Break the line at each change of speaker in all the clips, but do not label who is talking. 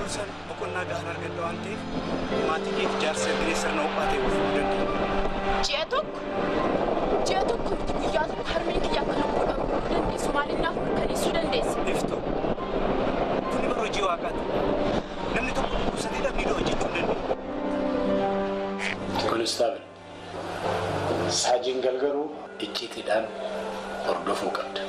Yeroo san boqonnaa gahaan argadha waan ta'eef maatii keetti jaarsa erginee sirna ho'aa ta'e wal fuudhuu dandeenya.
Ji'a tokko? Ji'a tokko miti guyyaa tokko harmeen kiyya akka lubbuudhaan buluu dandeessu maaliin naaf mirkaneessuu dandeessa?
Iftuu, kuni bara hojii waaqaati. Namni tokko dhukkubsateedhaaf ni du'a jechuu hin danda'u.
Konistaabil, Saajiin Galgaluu icciitiidhaan hordofuu qabda.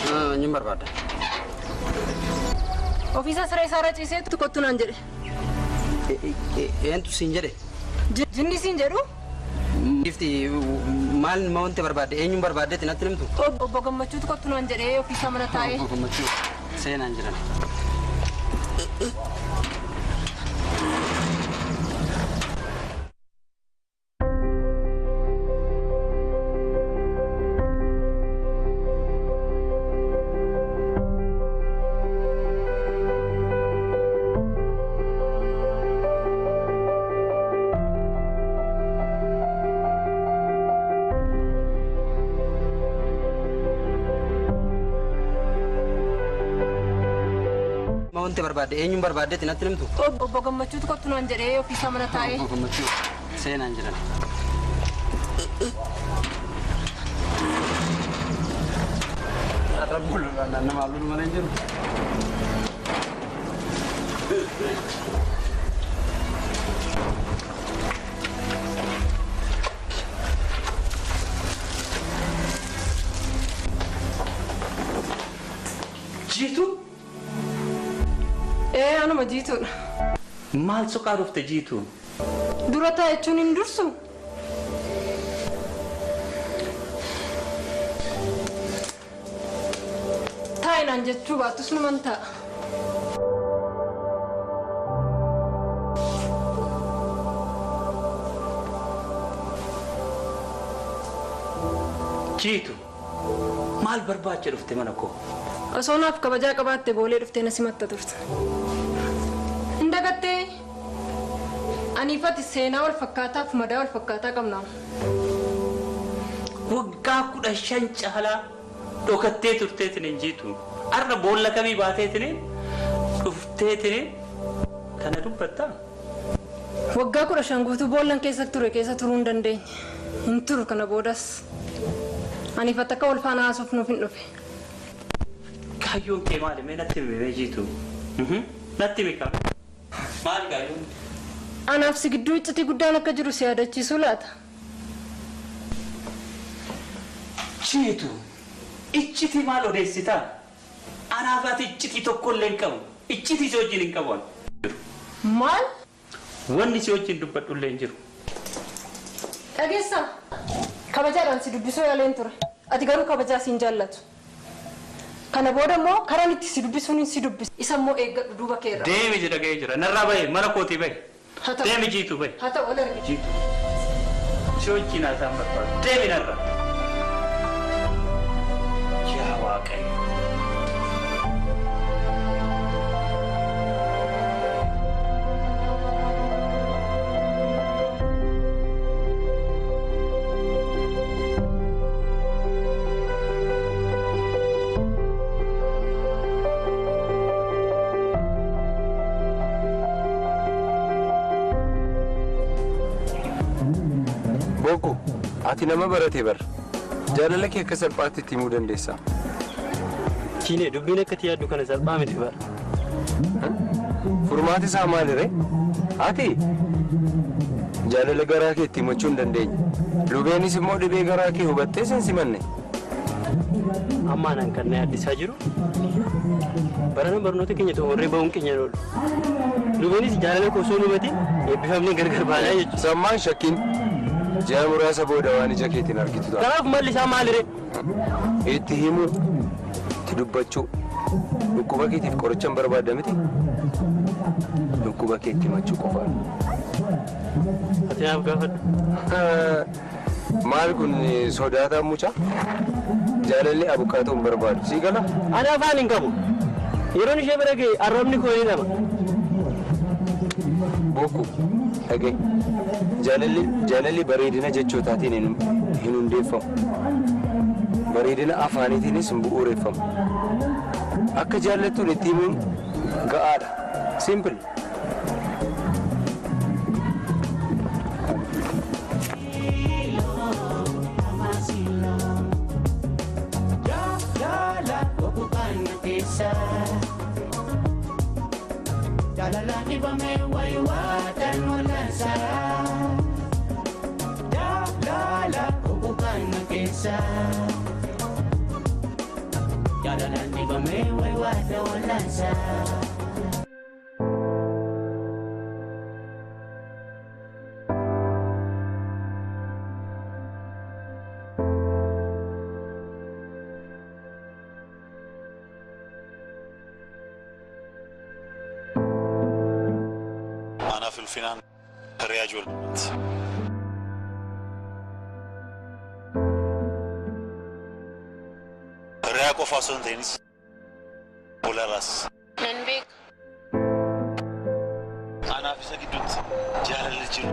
Eenyuun barbaadda?
Ofiisa siree isaarra ciiseetu kottu naan jedhe.
Eentu siin jedhe?
Jinni siin jedhu?
Gifti maal ma wanti barbaadde eenyuun barbaaddeetti natti himtu?
Obbo Gammachuutu kottu naan jedhee ofiisa mana taa'ee.
Obbo Gammachuu seenaan jiran. Ma wanti barbaadde eenyuun barbaaddeetti natti himtu?
Obbo Gammachuutu kottu naan jedhee ofiisa mana taa'ee.
Obbo Gammachuu seenaan jiran. Nama lolu malee hin jiru.
Jiituu?
Ee anuma Jiituudha.
Maal soqaa dhufte Jiituu?
Dura taa'e jechuun hin dursu? Taa'i naan jechuu baattus numan taa'a.
Jiitu, maal barbaacha dhufte mana koo?
Osoo naaf kabajaa qabaatte boolee dhuftee na simatta turte. Hin dagattee? Aniifati seenaa wal fakkaataaf madaa wal fakkaataa qabna.
Waggaa 15 caalaa dhokattee turteetiin hin Jiitu. Har'a boolla kamii baateetiin dhufteetiin kana dubbattaa?
Waggaa 15 guutuu boollan keessa ture keessa turuu hin dandeenye. Hin turu kana boodas. Aniifati akka wal faana haasofnuuf nuuf hin dhufe.
Kaayyoon kee maali? Mee natti himi mee Jiitu? Natti himi kam? Maali kaayyoon?
Anaaf si gidduu iccitii guddaan akka jiru si yaadachiisuu laata?
Jiitu, iccitii maal odeessitaa? Anaaf ati iccitii tokko illee hin qabu. Iccitii si wajjin hin qabu ani.
Maal?
Wanni si wajjin dubbadhu illee hin jiru.
Dhageessaa? Kabajaadhaan si dubbisuu yaaleen ture. Ati garuu kabajaa si hin jaallatu. Kana booda immoo karaan itti si dubbisuun si dubbisa. Isa immoo eeggadhu duuba keerra.
Deemi jedha ga'ee jira. Narraa bahe mana kootii bahe.
Haa ta'u.
Deemi Jiitu bahe.
Haa ta'u wal argina.
Jiitu. Si wajjin haasa'an barbaadu. Deemi narraa. Yaa Waaqayyo.
Boku, ati nama barate bar. Jaalala kee akka salphaatti itti himuu dandeessa.
Kiinee dubbiin akka itti yaaddu kana salphaa miti bar.
Furmaati isaa maali ree? Ati jaalala garaa kee itti himachuu hin dandeenye. Lubeenis immoo dhibee garaa kee hubattee sin simanne.
Amma anaan kan na yaaddisaa jiru barana barnoota keenya xumurree ba'uun keenya hin oolu. Lubeenis jaalala koo osoo hin hubatin eebbifamnee gargar baanaa jechuudha.
Sammaan shakkiin ji'a muraasa booda waan ija keetiin argitu ta'a.
Kanaaf malli isaa maali ree?
Itti himuu, itti dubbachuu, dhukkuba keetiif qoricha hin barbaadda miti? Dhukkuba keetti himachuu qofaadha.
Ati naaf gaafadhu.
Maal kun sodaataan mucaa? Jaalalli abukaatoo hin barbaadu. Sii gala?
Ani afaan hin qabu. Yeroon ishee bira ga'e arrabni koo ni dhama.
Boku dhaga'i. Jaalalli bareedina jechootaatiin hin hundeeffamu. Bareedina afaaniitiinis hin bu'uureffamu. Akka jaallattuun itti himuun ga'aadha. Simple.
Anaaf ulfinaan hiriyaa ijoollummaati. Hiriyaa qofa osoo hin ta'inis bolaraas.
Nan beeka.
Anaaf isa gidduutti jaalalli jiru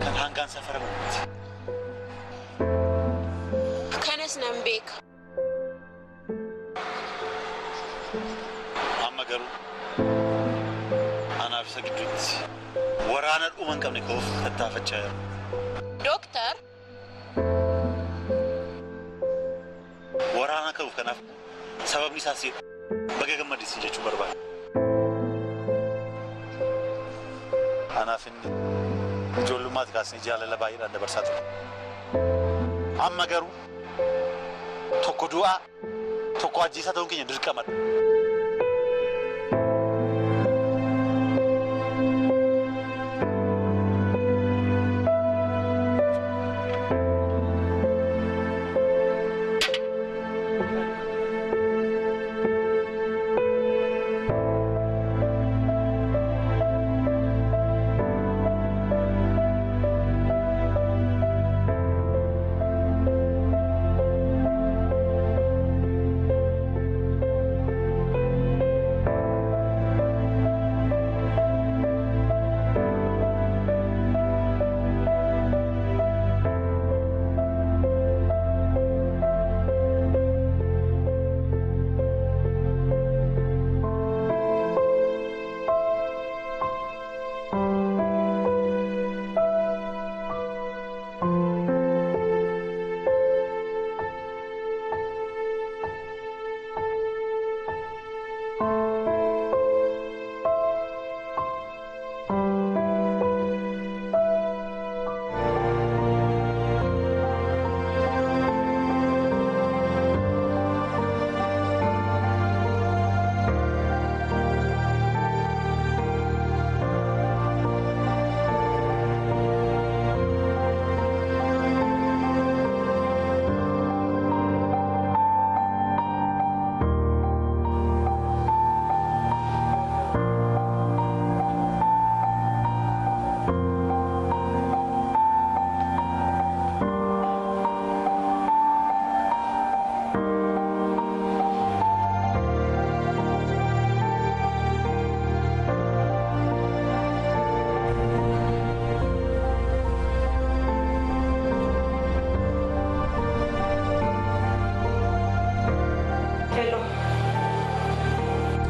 kan hangaan safaramu miti.
Kanas nan beeka.
Amma garuu anaaf isa gidduutti waraana dhuma hin qabne ka'uuf tattaafachaa jira.
Dooktar.
Waraana ka'uuf kanaaf sababni isaas baga gammadisiin jechuu barbaada. Anaaf inni ijoollummaatti kaasnee jaalala baay'eedhaan dabarsaa ture. Amma garuu tokko du'aa tokko ajjeesaa ta'uun keenya dirqamadha.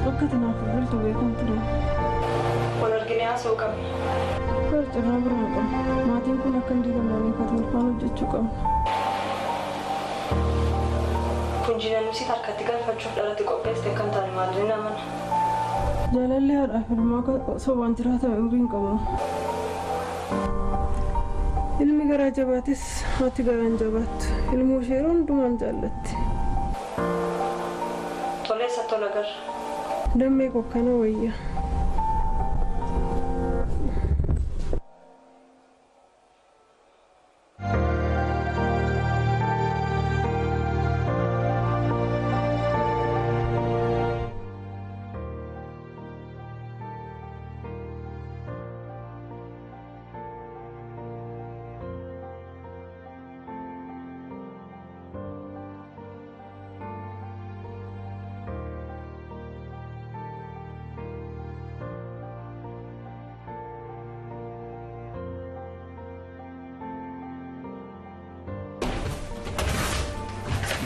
Akka tanaaf bultu beekuun ture.
Wal arginee haasa'uu qabna.
Barcirraa biraa qabna. Maatiin kun akka hin diigamne ati ulfaan hojjechuu qabna.
Kun jiinannusiit harkatti galfachuuf dhalatti qopheessite kan taane maaliin amana?
Jaalalli haadhaaf ilmaa sobaan jiraatame umrii hin qabu. Ilmi garaa jabaatis haati garaan jabaattu. Ilmoo ishee yeroo hundumaan jaallatti.
Toleessa tola garra.
Dammee kokkana wayya.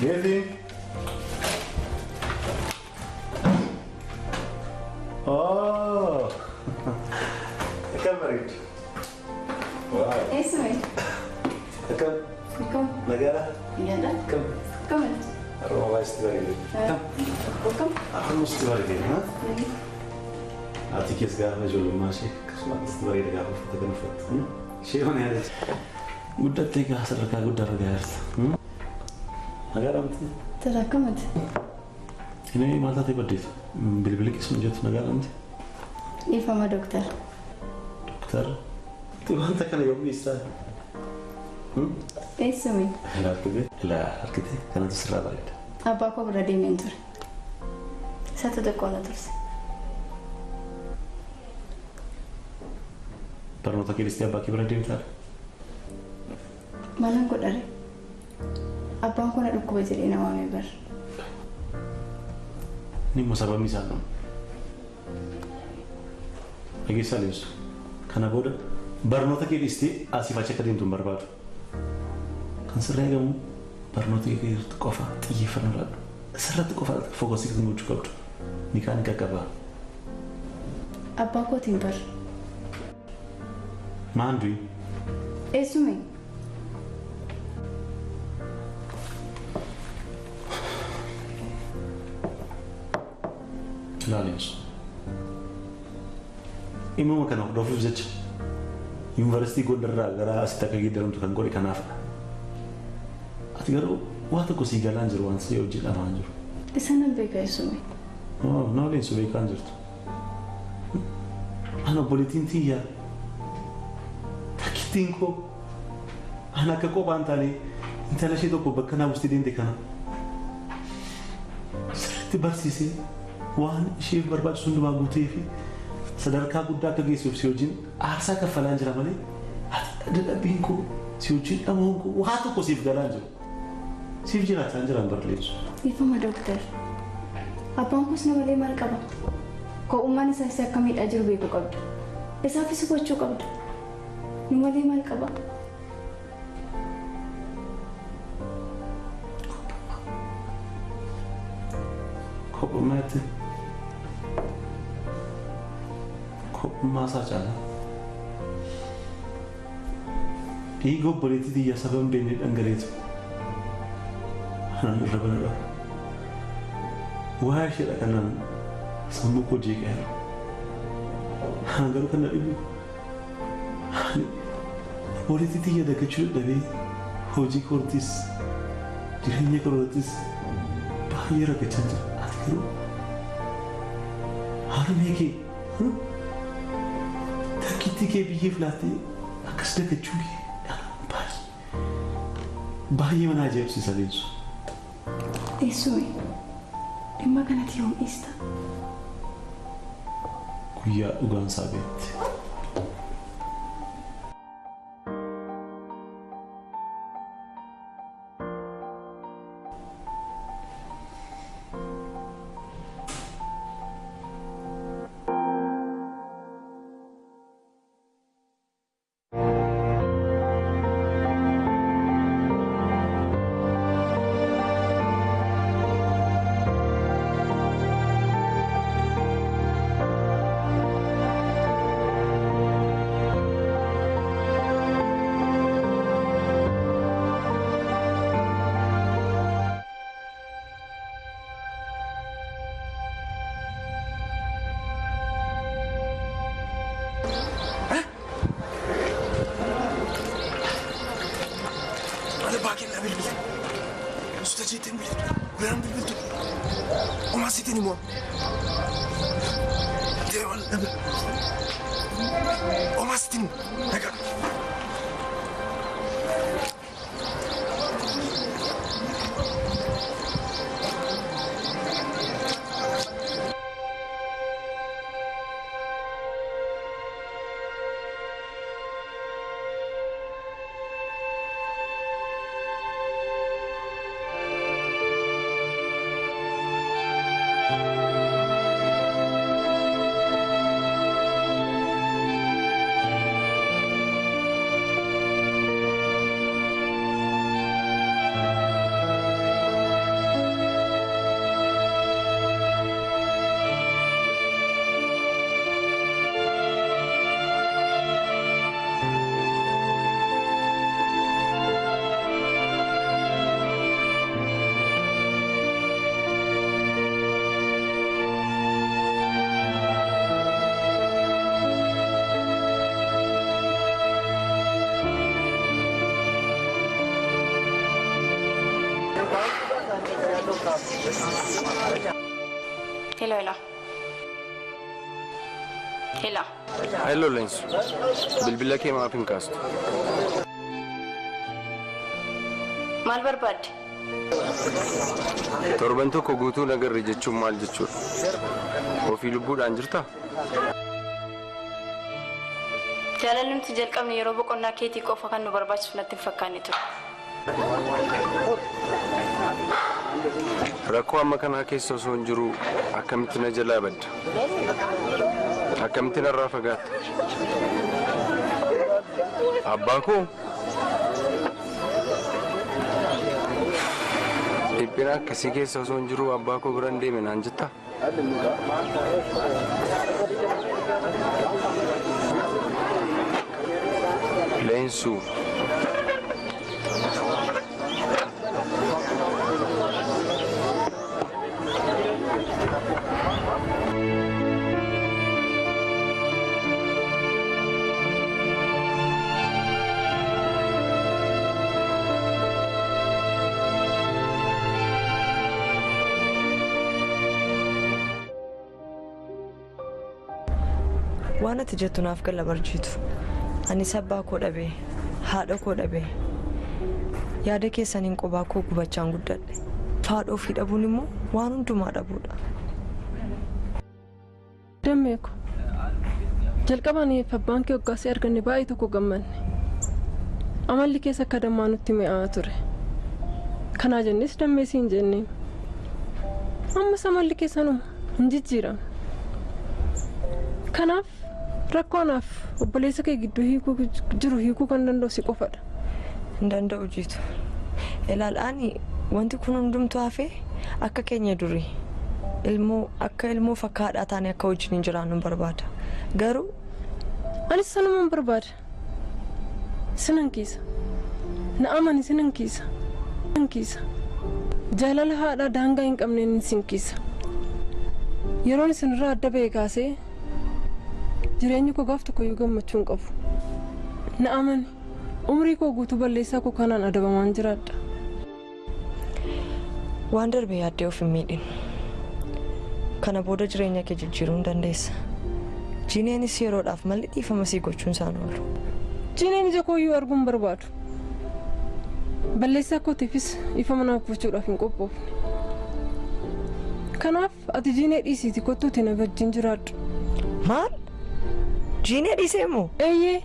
Geetii. Oh. Akkam bareedu. Waaw.
Eessume?
Akkam.
Akkam.
Nagaadha?
Nagaadha.
Akkam.
Akkam.
Har'uma baay'ee bareedu.
Akkam.
Har'uma sitti bareedu. Ati kees gaafa ijoollummaa ishee akkasumas sitti bareeda gaafa uffata kan uffattu. Ishee mana yaadachi. Guddattee gaa sadarkaa guddaa irra gahaa jirta. Nagaadha miti?
Tara akkamati?
Inni maal taatee baddeetu? Bilbilli keessuma jirtu nagaadha miti?
Dhiifama dooktar.
Dooktar? Wanta kana yoom dhiistaa?
Eessume?
Ilaa argite? Ilaa argite? Kanatu sirraa bareeda.
Abbaa koo bira deemeen ture. Isatu xiqqoo na turse.
Barnoota kee dhiistee abbaa kee bira deemtaa?
Maalan godhare? Abbaan koo na dhukkuba jedhee na waamee bara.
Inni immoo sababni isaa dhumu. Dhageessaa Leensu. Kana booda barnoota kee dhiistee asiif achi akka deemtu hin barbaadu. Kan sirraa eegamu barnoota kee irratti qofa xiyyeeffannoo laadhu. Sirratti qofa fookasii kan gochuu qabdu. Ni kaan qaqqaba.
Abbaa kootiin bara.
Maan du'i?
Eessume?
Ilaa Leensu. Dhimma kana hordofuuf jecha yuunivarsiitii Gondarraa gara asitti akka geeddaramtu kan godhe kanaafidha. Ati garuu waa tokko sii galaan jiru waan si hojii dhamaan jiru.
Isa nan beeka eessume.
Na Leensu beekaan jirtu. Ana obboleettiin tiyyaa takkittiin koo ana akka kophaan taane intala ishee tokko bakka naa buustee deemte kana sirriitti barsiisee waan isheef barbaachisu hundumaa guutee fi sadarkaa guddaa akka geessuuf si wajjin aarsaa kaffalaan jira malee ati dadhabbiin koo si wajjin dhamuun koo waa tokko siif galaan jiru. Siif jiraachaa jiran bara Leensu.
Dhiifama dooktar. Abbaan koos na malee maal qaba? Ko'ummaan isaa isa akka miidhaa jiru beekuu qabda. Isaafis hubachuu qabda. Nu malee maal qaba?
Kophummaatti. Kophummaa isaa caalaa. Dhiiga obboleettii tiyya saba hin beekne dhangaleetu. Anaan irra bana dhabu. Waa isheedha kanaan sammuu koo jeeqaa jiru. Anaan garuu kan na dhibu. Obboleettii tiyya dagachuu dadhabee hojii koortis jireenya koortis baay'ee rakkachaa jira. Ati garuu harmee kee takkittii kee biyyeef laattee akkas dagachuu kee baay'ee mana ajaa'ibsiisa Leensu.
Eessume dhimma kanatti yoom dhiista?
Guyyaa dhugaan isaa beekte.
Hello, hello. Hello.
Hello, Leensu. Bilbila kee maaf hin kaastu?
Maal barbaadde?
Torban tokko guutuu nagarre jechuun maal jechuudha? Ofii lubbuudhaan jirtaa?
Jaalalli nuti jalqabne yeroo boqonnaa keetii qofa kan nu barbaachisu natti hin fakkaanne ture.
Rakkoo amma kanaa keessa osoo hin jiru akkamitti na jalaa badda? Akkamitti narraa fagaatta? Abbaa koo dhiphina akkasii keessa osoo hin jiru abbaa koo bira hin deeme naan jettaa? Leensu.
Waan ati jettu naaf gala barjiitu. Anis abbaa koo dhabee, haadha koo dhabee, yaada keessaniin qobaa koo gubachaan guddadhe. Haadha ofii dhabuun immoo waan hundumaa dhabuudha.
Dammee ko jalqabaan abbaan kee hoggaasee arganne baay'ee tokko gammanne. Amalli keessa akka dammaa nutti mi'aawaa ture. Kanaa jennes dammee siin jenneen. Ammas amalli keessanuma hin jijjiiramne. Kanaaf rakkoo anaaf obboleessa kee gidduu hiikuu jiru hiikuu kan danda'u si qofadha.
Hin danda'u jiitu. Ilaal ani wanti kun hundumtuu hafee akka keenya durii ilmoo akka ilmoo fakkaadhaa taane akka wajjin hin jiraannu hin barbaada. Garuu
anis sanuma hin barbaada. Sinan kiisa. Na amani sinan kiisa. Sinan kiisa. Jaalala haadhaa daangaa hin qabneen sin kiisa. Yeroon isinirraa adda ba'e kaasee jireenyi koo gaaf tokkoyyuu gammachuu hin qabu. Na amani umrii koo guutuu balleessaa koo kanaan adabamaan jiraadha.
Waan darbe yaaddee of hin miidhin. Kana booda jireenya kee jijjiiruu hin dandeessa. Jiineenis yeroodhaaf malli dhiifama sii gochuun isaan oolu.
Jiineen ija kooyyuu arguu hin barbaadu. Balleessaa kootiifis dhiifama naaf gochuudhaaf hin qophoofne. Kanaaf ati jiinee dhiisiiti kottuuti na wajjin jiraadhu.
Maal? Jiinee dhiisee moo?
Eeyyee,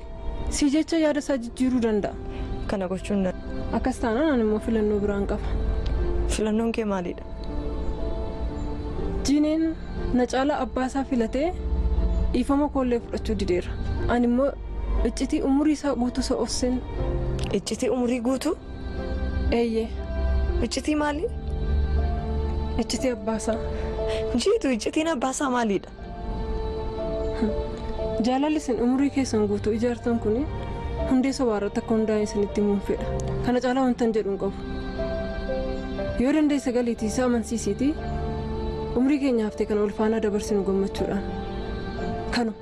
si jecha yaada isaa jijjiiruu danda'a.
Kana gochuu hin danda'u.
Akkas taanaan ani immoo filannoo biraan qaba.
Filannoon kee maalidha?
Jiineen na caalaa abbaa isaa filatee dhiifama koollee fudhachuu dideera. Ani immoo iccitii umurii isaa guutuu isa obseen.
Iccitii umurii guutuu?
Eeyyee.
Iccitii maali?
Iccitii abbaa isaa.
Jiitu iccitiin abbaa isaa maalidha?
Jaalalli isin umurii keessan guutuu ijaartan kun hundee sobaa irratti akka hundaa'e isinitti himuun fedha. Kana caalaa wanta hin jedhu hin qabu. Yoo dandeesse galiitii isaa amansiisiitii umrii keenya haftee kana ol faanaa dabarsinu gammachuudhaan. Kanu.